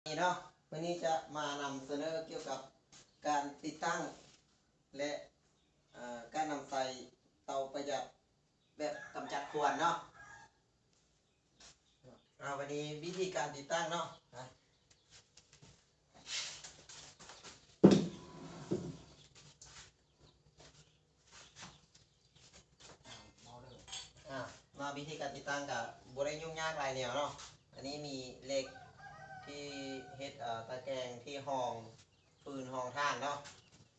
ນີ້ເນາະ ມື້ນີ້ຈະມານຳສະເໜີກ່ຽວກັບການຕິດຕັ້ງ ແລະ ເອີ ການນຳໃຊ້ເຕົາປະຢັດແບບກຳຈັດຄວັນເນາະ. ເອົາ ບາດນີ້ວິທີການຕິດຕັ້ງເນາະ ອາ ມາວິທີການຕິດຕັ້ງກະບໍ່ໄດ້ຫຍຸ້ງຍາກຫຼາຍແນວເນາະ. ອັນນີ້ມີເຫຼັກທີ່ເຮັດ ເອີ ຕະແກງທີ່ຮອງຟືນຮອງຖ່ານເນາະ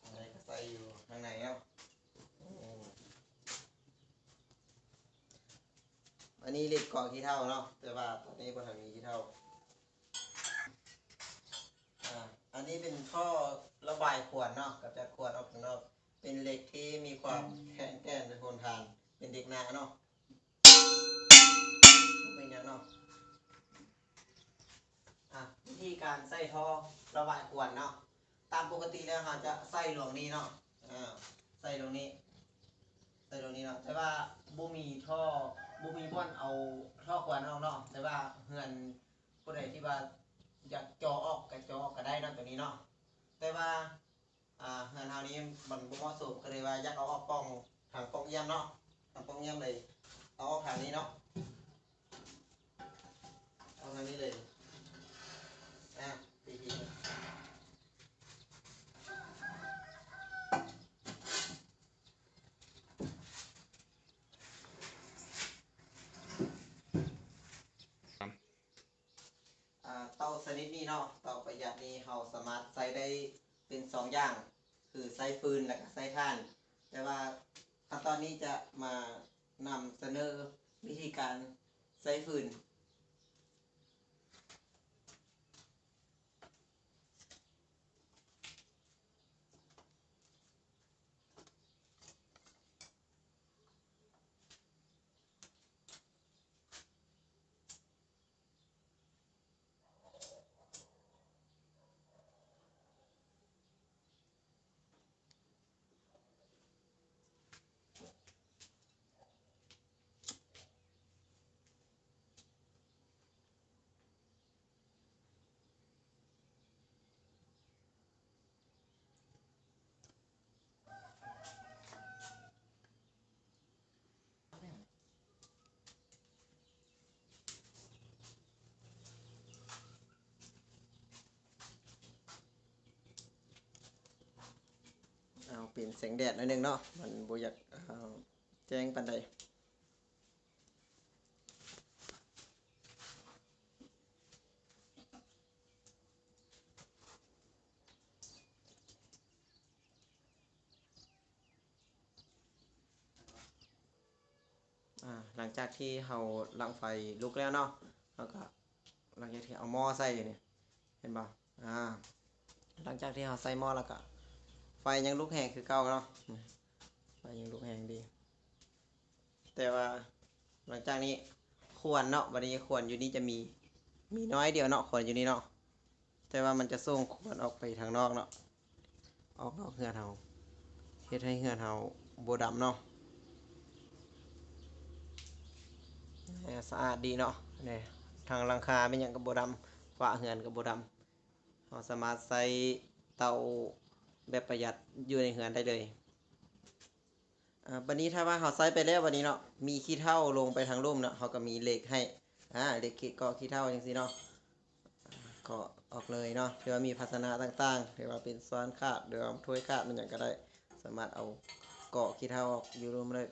ອັນນີ້ກະໃສ່ຢູ່ຂ້າງໃນເນາະ. ອັນນີ້ເຫຼັກກອງຂີ້ເຖ້າເນາະ ແຕ່ວ່າຕອນນີ້ບໍ່ທັນມີຂີ້ເຖ້າ. ອາ ອັນນີ້ເປັນທໍ່ລະບາຍຄວັນເນາະ ກຳຈັດຄວັນອອກທາງນອກ ເປັນເຫຼັກທີ່ມີຄວາມແຂງແກ່ນ ແລະ ທົນທານ ເປັນເຫຼັກໜາເນາະ ບໍ່ເປັນຫຍັງເນາະ. ອາ ວິທີການໃສ່ທໍ່ລະບາຍຄວັນເນາະ ຕາມປົກກະຕິແລ້ວເຮົາຈະໃສ່ລວງນີ້ເນາະ ອາ ໃສ່ລວງນີ້ ໃສ່ລວງນີ້ເນາະ ແຕ່ວ່າບໍ່ມີທໍ່ ບໍ່ມີບ່ອນເອົາທໍ່ຄວັນອອກເນາະ ແຕ່ວ່າເຮືອນຜູ້ໃດທີ່ວ່າຢາກຈໍອອກກະຈໍອອກກະໄດ້ເນາະ ໂຕນີ້ເນາະ ແຕ່ວ່າ ອາ ເຮືອນເຮົານີ້ມັນບໍ່ເໝາະສົມ ກະເລີຍວ່າຢາກເອົາອອກປ່ອງ ທາງປ່ອງຢ້ຽມເນາະ ທາງປ່ອງຢ້ຽມເລີຍ ເອົາອອກທາງນີ້ເນາະ ເອົາທາງນີ້ເລີຍ ອາ ວິທີ ອາ ເຕົາຊະນິດນີ້ເນາະ ເຕົາປະຢັດນີ້ ເຮົາສາມາດໃຊ້ໄດ້ເປັນສອງຢ່າງ ຄືໃຊ້ຟືນ ແລະກະໃຊ້ຖ່ານ ແຕ່ວ່າຂັ້ນຕອນນີ້ຈະມານຳສະເໜີວິທີການໃຊ້ຟືນ. ເອົາ ເປັນແສງແດດໜ້ອຍໜຶ່ງເນາະ ມັນບໍ່ຢາກ ເອີ ແຈ້ງປານໃດ. ອາ ຫຼັງຈາກທີ່ເຮົາຫຼັ່ງໄຟລຸກແລ້ວເນາະ ເຮົາກະ ຫຼັງຈາກທີ່ເອົາໝໍ້ໃສ່ນີ້ ເຫັນບໍ່? ອາ ຫຼັງຈາກທີ່ເຮົາໃສ່ໝໍ້ແລ້ວກະ ໄຟຍັງລຸກແຮງຄືເກົ່າເນາະ ໄຟຍັງລຸກແຮງດີ. ແຕ່ວ່າຫຼັງຈາກນີ້ຄວັນເນາະ ບາດນີ້ຄວັນຢູ່ນີ້ຈະມີ ມີໜ້ອຍດຽວເນາະ ຄວັນຢູ່ນີ້ເນາະ ແຕ່ວ່າມັນຈະສົ່ງຄວັນອອກໄປທາງນອກເນາະ ອອກນອກເຮືອນເຮົາ ເຮັດໃຫ້ເຮືອນເຮົາບໍ່ດຳເນາະ ສະອາດດີເນາະ ນີ້ ທາງຫຼັງຄາແມ່ນຫຍັງກະບໍ່ດຳ ຝາເຮືອນກະບໍ່ດຳ ເຮົາສາມາດໃຊ້ເຕົາແບບປະຢັດຢູ່ໃນເຮືອນໄດ້ເລີຍ. ອາ ບາດນີ້ຖ້າວ່າເຮົາໃຊ້ໄປແລ້ວບາດນີ້ເນາະ ມີຂີ້ເຖ້າລົງໄປທາງລຸ່ມເນາະ ເຮົາກະມີເຫຼັກໃຫ້ ອາ ເຫຼັກເກາະຂີ້ເຖ້າຈັ່ງຊີ້ເນາະ ເກາະອອກເລີຍເນາະ ຫຼືວ່າມີພາຊະນະຕ່າງໆ ຫຼືວ່າເປັນຊ້ອນຂາດ ຫຼືວ່າຖ້ວຍຂາດ ແມ່ນຫຍັງກະໄດ້ ສາມາດເອົາເກາະຂີ້ເຖ້າອອກຢູ່ລຸ່ມເລີຍ.